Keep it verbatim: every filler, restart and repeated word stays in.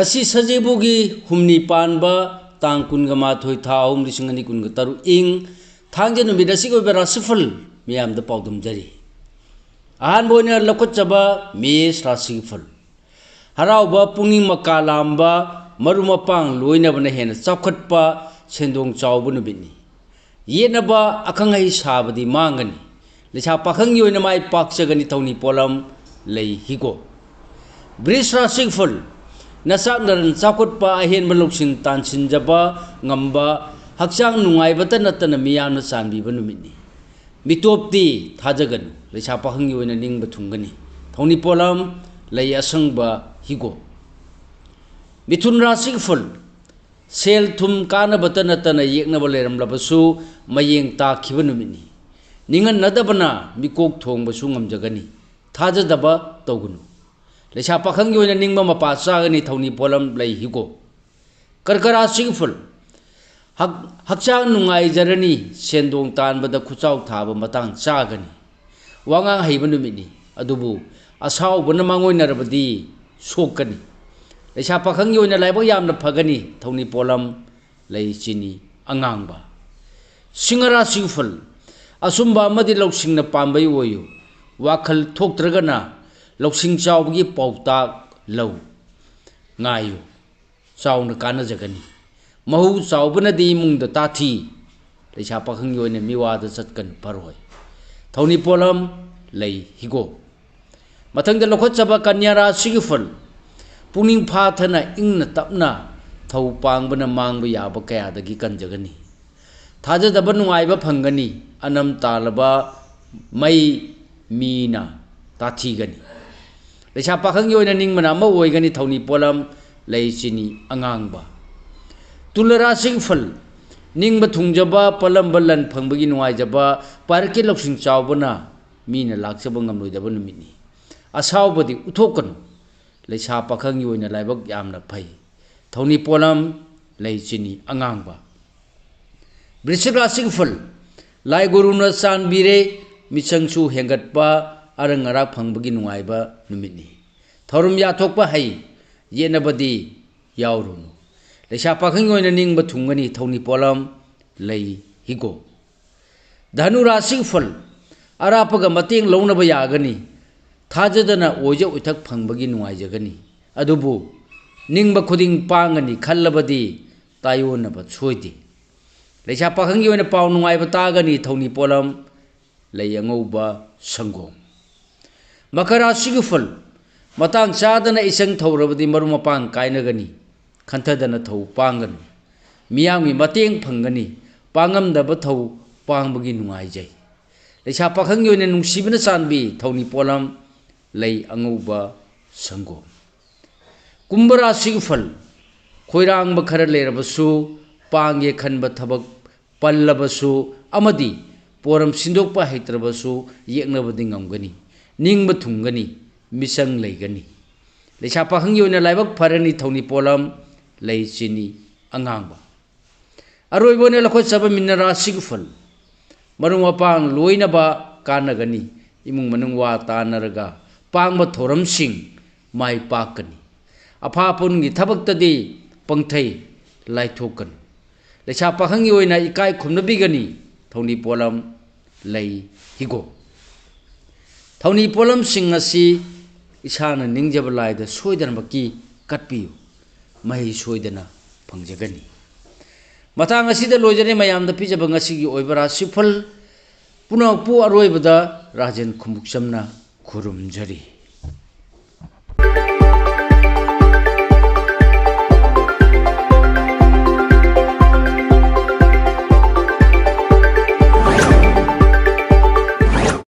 ꯉꯁꯤ ꯁꯖꯤꯕꯨꯒꯤ ꯍꯨꯝꯅꯤ ꯄꯥꯟꯕ ꯇꯥꯡ ꯀꯨꯟꯒ ꯃꯥꯊꯣꯏ, ꯊꯥ ꯑꯍꯨꯝ, ꯂꯤꯁꯤꯡ ꯑꯅꯤ ꯀꯨꯟꯒ ꯇꯔꯨꯛ, ꯏꯪ ꯊꯥꯡꯖ ꯅꯨꯃꯤꯠ ꯑꯁꯤꯒꯤ ꯑꯣꯏꯕ ꯔꯥꯁꯤꯐꯜ ꯃꯤꯌꯥꯝꯗ ꯄꯥꯎꯗꯝꯖꯔꯤ꯫ ꯑꯍꯥꯟꯕ ꯑꯣꯏꯅ ꯂꯧꯈꯠꯆꯕ ꯃꯦꯁ ꯔꯥꯁꯤꯒꯤ ꯐꯜ꯫ ꯍꯔꯥꯎꯕ, ꯄꯨꯛꯅꯤꯡ ꯃꯀꯥ ꯂꯥꯝꯕ, ꯃꯔꯨꯞ ꯃꯄꯥꯡ ꯂꯣꯏꯅꯕꯅ ꯍꯦꯟꯅ ꯆꯥꯎꯈꯠꯄ, ꯁꯦꯟꯗꯣꯡ ꯆꯥꯎꯕ ꯅꯨꯃꯤꯠꯅꯤ꯫ ꯌꯦꯠꯅꯕ ꯑꯈꯪ ꯑꯍꯩ ꯁꯥꯕꯗꯤ ꯃꯥꯡꯒꯅꯤ꯫ ꯂꯩꯁꯥ ꯄꯥꯈꯪꯒꯤ ꯑꯣꯏꯅ ꯃꯥꯏ ꯄꯥꯛꯆꯒꯅꯤ꯫ ꯊꯧꯅꯤ ꯄꯣꯠꯂꯝ ꯂꯩ ꯍꯤꯒꯣꯛ꯫ ꯕ꯭ꯔꯤꯖ ꯔꯥꯁꯤꯒꯤ ꯐꯜ꯫ ꯅꯆꯥꯛ ꯅꯔꯟ ꯆꯥꯎꯈꯠꯄ, ꯑꯍꯦꯟꯕ ꯂꯧꯁꯤꯡ ꯇꯥꯟꯁꯤꯟꯖꯕ ꯉꯝꯕ, ꯍꯛꯆꯥꯡ ꯅꯨꯡꯉꯥꯏꯕꯇ ꯅꯠꯇꯅ ꯃꯤꯌꯥꯝꯅ ꯆꯥꯟꯕꯤꯕ ꯅꯨꯃꯤꯠꯅꯤ꯫ ꯃꯤꯇꯣꯞꯇꯤ ꯊꯥꯖꯒꯅꯨ꯫ ꯂꯩꯁꯥ ꯄꯥꯈꯪꯒꯤ ꯑꯣꯏꯅ ꯅꯤꯡꯕ ꯊꯨꯡꯒꯅꯤ꯫ ꯊꯧꯅꯤ ꯄꯣꯠꯂꯝ ꯂꯩ ꯑꯁꯪꯕ ꯍꯤꯒꯣꯛ꯫ ꯃꯤꯊꯨꯟ ꯔꯥꯁꯤꯒꯤ ꯐꯜ꯫ ꯁꯦꯜ ꯊꯨꯝ ꯀꯥꯟꯅꯕꯇ ꯅꯠꯇꯅ ꯌꯦꯛꯅꯕ ꯂꯩꯔꯝꯂꯕꯁꯨ ꯃꯌꯦꯡ ꯇꯥꯈꯤꯕ ꯅꯨꯃꯤꯠꯅꯤ꯫ ꯅꯤꯡꯍꯟꯅꯗꯕꯅ ꯃꯤꯀꯣꯛ ꯊꯣꯡꯕꯁꯨ ꯉꯝꯖꯒꯅꯤ꯫ ꯊꯥꯖꯗꯕ ꯇꯧꯒꯅꯨ꯫ ꯂꯩꯁꯥ ꯄꯥꯈꯪꯒꯤ ꯑꯣꯏꯅ ꯅꯤꯡꯕ ꯃꯄꯥ ꯆꯥꯒꯅꯤ꯫ ꯊꯧꯅꯤ ꯄꯣꯠꯂꯝ ꯂꯩ ꯍꯤꯒꯣꯛ꯫ ꯀꯔꯀ ꯔꯥꯁꯤꯒꯤ ꯐꯜ꯫ ꯍꯛ-, ꯍꯛꯆꯥꯡ ꯅꯨꯡꯉꯥꯏꯖꯔꯅꯤ꯫ ꯁꯦꯟꯗꯣꯡ ꯇꯥꯟꯕꯗ ꯈꯨꯠꯆꯥꯎ ꯊꯥꯕ ꯃꯇꯥꯡ ꯆꯥꯒꯅꯤ꯫ ꯋꯥꯉꯥꯡ ꯍꯩꯕ ꯅꯨꯃꯤꯠꯅꯤ, ꯑꯗꯨꯕꯨ ꯑꯁꯥꯎꯕꯅ ꯃꯥꯡꯑꯣꯏꯅꯔꯕꯗꯤ ꯁꯣꯛꯀꯅꯤ꯫ ꯂꯩꯁꯥ ꯄꯥꯈꯪꯒꯤ ꯑꯣꯏꯅ ꯂꯥꯏꯕꯛ ꯌꯥꯝꯅ ꯐꯒꯅꯤ꯫ ꯊꯧꯅꯤ ꯄꯣꯠꯂꯝ ꯂꯩ ꯆꯤꯅꯤ ꯑꯉꯥꯡꯕ꯫ ꯁꯤꯡꯍ ꯔꯥꯁꯤꯒꯤ ꯐꯜ꯫ ꯑꯆꯨꯝꯕ ꯑꯃꯗꯤ ꯂꯧꯁꯤꯡꯅ ꯄꯥꯝꯕꯩ ꯑꯣꯏꯌꯨ꯫ ꯋꯥꯈꯜ ꯊꯣꯛꯇ꯭ꯔꯒꯅ ꯂꯧꯁꯤꯡ ꯆꯥꯎꯕꯒꯤ ꯄꯥꯎꯇꯥꯛ ꯂꯧ꯫ ꯉꯥꯏꯌꯨ꯫ ꯆꯥꯎꯅ ꯀꯥꯟꯅꯖꯒꯅꯤ꯫ ꯃꯍꯨ ꯆꯥꯎꯕꯅꯗꯤ ꯏꯃꯨꯡꯗ ꯇꯥꯊꯤ꯫ ꯂꯩꯁꯥ ꯄꯥꯈꯪꯒꯤ ꯑꯣꯏꯅ ꯃꯤꯋꯥꯗ ꯆꯠꯀꯅꯨ, ꯐꯔꯣꯏ꯫ ꯊꯧꯅꯤ ꯄꯣꯠꯂꯝ ꯂꯩ ꯍꯤꯒꯣꯛ꯫ ꯃꯊꯪꯗ ꯂꯧꯈꯠꯆꯕ ꯀꯟꯌꯥ ꯔꯥꯁꯤꯒꯤ ꯐꯜ꯫ ꯄꯨꯛꯅꯤꯡ ꯐꯥꯊꯅ ꯏꯪꯅ ꯇꯞꯅ ꯊꯧ ꯄꯥꯡꯕꯅ ꯃꯥꯡꯕ ꯌꯥꯕ ꯀꯌꯥꯗꯒꯤ ꯀꯟꯖꯒꯅꯤ꯫ ꯊꯥꯖꯗꯕ ꯅꯨꯡꯉꯥꯏꯕ ꯐꯪꯒꯅꯤ꯫ ꯑꯅꯝ ꯇꯥꯜꯂꯕ ꯃꯩ ꯃꯤꯅ ꯇꯥꯊꯤꯒꯅꯤ꯫ ꯂꯩꯁꯥ ꯄꯥꯈꯪꯒꯤ ꯑꯣꯏꯅ ꯅꯤꯡꯕꯅ ꯑꯃ ꯑꯣꯏꯒꯅꯤ꯫ ꯊꯧꯅꯤ ꯄꯣꯠꯂꯝ ꯂꯩ ꯆꯤꯅꯤ ꯑꯉꯥꯡꯕ꯫ ꯇꯨꯂ ꯔꯥꯁꯤꯒꯤ ꯐꯜ꯫ ꯅꯤꯡꯕ ꯊꯨꯡꯖꯕ, ꯄꯜꯂꯝꯕ ꯂꯟ ꯐꯪꯕꯒꯤ ꯅꯨꯡꯉꯥꯏꯖꯕ, ꯄꯥꯏꯔꯛꯀꯤ ꯂꯧꯁꯤꯡ ꯆꯥꯎꯕꯅ ꯃꯤꯅ ꯂꯥꯛꯆꯕ ꯉꯝꯂꯣꯏꯗꯕ ꯅꯨꯃꯤꯠꯅꯤ꯫ ꯑꯁꯥꯎꯕꯗꯤ ꯎꯠꯊꯣꯛꯀꯅꯨ꯫ ꯂꯩꯁꯥ ꯄꯥꯈꯪꯒꯤ ꯑꯣꯏꯅ ꯂꯥꯏꯕꯛ ꯌꯥꯝꯅ ꯐꯩ꯫ ꯊꯧꯅꯤ ꯄꯣꯠꯂꯝ ꯂꯩ ꯆꯤꯅꯤ ꯑꯉꯥꯡꯕ꯫ ꯕ꯭ꯔꯤꯁꯤꯛ ꯔꯥꯁꯤꯒꯤ ꯐꯜ꯫ ꯂꯥꯏ ꯒꯨꯔꯨꯅ ꯆꯥꯟꯕꯤꯔꯦ꯫ ꯃꯤꯆꯪꯁꯨ ꯍꯦꯟꯒꯠꯄ, ꯑꯔꯪ ꯑꯔꯥꯛ ꯐꯪꯕꯒꯤ ꯅꯨꯡꯉꯥꯏꯕ ꯅꯨꯃꯤꯠꯅꯤ꯫ ꯊꯧꯔꯝ ꯌꯥꯊꯣꯛꯄ ꯍꯩ꯫ ꯌꯦꯠꯅꯕꯗꯤ ꯌꯥꯎꯔꯨꯅꯨ꯫ ꯂꯩꯁꯥ ꯄꯥꯈꯪꯒꯤ ꯑꯣꯏꯅ ꯅꯤꯡꯕ ꯊꯨꯡꯒꯅꯤ, ꯊꯧꯅꯤ ꯄꯣꯠꯂꯝ ꯂꯩ ꯍꯤꯒꯣꯛ꯫ ꯙꯅꯨ ꯔꯥꯁꯤꯒꯤ ꯐꯜ, ꯑꯔꯥꯞꯄꯒ ꯃꯇꯦꯡ ꯂꯧꯅꯕ ꯌꯥꯒꯅꯤ꯫ ꯊꯥꯖꯗꯅ ꯑꯣꯏꯖ ꯑꯣꯏꯊꯛ ꯐꯪꯕꯒꯤ ꯅꯨꯡꯉꯥꯏꯖꯒꯅꯤ꯫ ꯑꯗꯨꯕꯨ ꯅꯤꯡꯕ ꯈꯨꯗꯤꯡ ꯄꯥꯡꯒꯅꯤ ꯈꯜꯂꯕꯗꯤ ꯇꯥꯏꯑꯣꯟꯅꯕ ꯁꯣꯏꯗꯦ꯫ ꯂꯩꯁꯥ ꯄꯥꯈꯪꯒꯤ ꯑꯣꯏꯅ ꯄꯥꯎ ꯅꯨꯡꯉꯥꯏꯕ ꯇꯥꯒꯅꯤ, ꯊꯧꯅꯤ ꯄꯣꯠꯂꯝ ꯂꯩ ꯑꯉꯧꯕ ꯁꯪꯒꯣꯝ꯫ ꯃꯀꯔ ꯔꯥꯁꯤꯒꯤ ꯐꯜ, ꯃꯇꯥꯡ ꯆꯥꯗꯅ ꯏꯆꯪ ꯊꯧꯔꯕꯗꯤ ꯃꯔꯨꯞ ꯃꯄꯥꯡ ꯀꯥꯏꯅꯒꯅꯤ꯫ ꯈꯟꯊꯗꯅ ꯊꯧ ꯄꯥꯡꯒꯅꯨ꯫ ꯃꯤꯌꯥꯝꯒꯤ ꯃꯇꯦꯡ ꯐꯪꯒꯅꯤ꯫ ꯄꯥꯡꯉꯝꯗꯕ ꯊꯧ ꯄꯥꯡꯕꯒꯤ ꯅꯨꯡꯉꯥꯏꯖꯩ꯫ ꯂꯩꯁꯥ ꯄꯥꯈꯪꯒꯤ ꯑꯣꯏꯅ ꯅꯨꯡꯁꯤꯕꯅ ꯆꯥꯟꯕꯤ, ꯊꯧꯅꯤ ꯄꯣꯠꯂꯝ ꯂꯩ ꯑꯉꯧꯕ ꯁꯪꯒꯣꯝ꯫ ꯀꯨꯝꯚ ꯔꯥꯁꯤꯒꯤ ꯐꯜ, ꯈꯣꯏꯔꯥꯡꯕ ꯈꯔ ꯂꯩꯔꯕꯁꯨ ꯄꯥꯡꯒꯦ ꯈꯟꯕ ꯊꯕꯛ ꯄꯜꯂꯕꯁꯨ ꯑꯃꯗꯤ ꯄꯣꯔꯝ ꯁꯤꯟꯗꯣꯛꯄ ꯍꯩꯇ꯭ꯔꯕꯁꯨ ꯌꯦꯛꯅꯕꯗꯤ ꯉꯝꯒꯅꯤ꯫ ꯅꯤꯡꯕ ꯊꯨꯡꯒꯅꯤ, ꯃꯤꯆꯪ ꯂꯩꯒꯅꯤ꯫ ꯂꯩꯁꯥ ꯄꯥꯈꯪꯒꯤ ꯑꯣꯏꯅ ꯂꯥꯏꯕꯛ ꯐꯔꯅꯤ, ꯊꯧꯅꯤ ꯄꯣꯠꯂꯝ ꯂꯩ ꯆꯤꯅꯤ ꯑꯉꯥꯡꯕ꯫ ꯑꯔꯣꯏꯕ ꯑꯣꯏꯅ ꯂꯧꯈꯠꯆꯕ ꯃꯤꯅ ꯔꯥꯁꯤꯒꯤ ꯐꯜ, ꯃꯔꯨꯞ ꯃꯄꯥꯡ ꯂꯣꯏꯅꯕ ꯀꯥꯟꯅꯒꯅꯤ꯫ ꯏꯃꯨꯡ ꯃꯅꯨꯡ ꯋꯥ ꯇꯥꯅꯔꯒ ꯄꯥꯡꯕ ꯊꯧꯔꯝꯁꯤꯡ ꯃꯥꯏ ꯄꯥꯛꯀꯅꯤ꯫ ꯑꯐꯥ ꯑꯄꯨꯟꯒꯤ ꯊꯕꯛꯇꯗꯤ ꯄꯪꯊꯩ ꯂꯥꯏꯊꯣꯛꯀꯅꯨ꯫ ꯂꯩꯁꯥ ꯄꯥꯈꯪꯒꯤ ꯑꯣꯏꯅ ꯏꯀꯥꯏ ꯈꯨꯝꯅꯕꯤꯒꯅꯤ꯫ ꯊꯧꯅꯤ ꯄꯣꯠꯂꯝ ꯂꯩ ꯍꯤꯒꯣꯛ꯫ ꯊꯧꯅꯤ ꯄꯣꯠꯂꯝꯁꯤꯡ ꯑꯁꯤ ꯏꯁꯥꯅ ꯅꯤꯡꯖꯕ ꯂꯥꯏꯗ ꯁꯣꯏꯗꯅꯃꯛꯀꯤ ꯀꯠꯄꯤꯌꯨ꯫ ꯃꯍꯩ ꯁꯣꯏꯗꯅ ꯐꯪꯖꯒꯅꯤ꯫ ꯃꯇꯥꯡ ꯑꯁꯤꯗ ꯂꯣꯏꯖꯔꯦ ꯃꯌꯥꯝꯗ ꯄꯤꯖꯕ ꯉꯁꯤꯒꯤ ꯑꯣꯏꯕ ꯔꯥꯁꯤꯐꯜ ꯄꯨꯝꯅꯃꯛꯄꯨ꯫ ꯑꯔꯣꯏꯕꯗ ꯔꯥꯖꯦꯟ ꯈꯨꯃꯨꯛꯆꯝꯅ ꯈꯨꯔꯨꯝꯖꯔꯤ꯫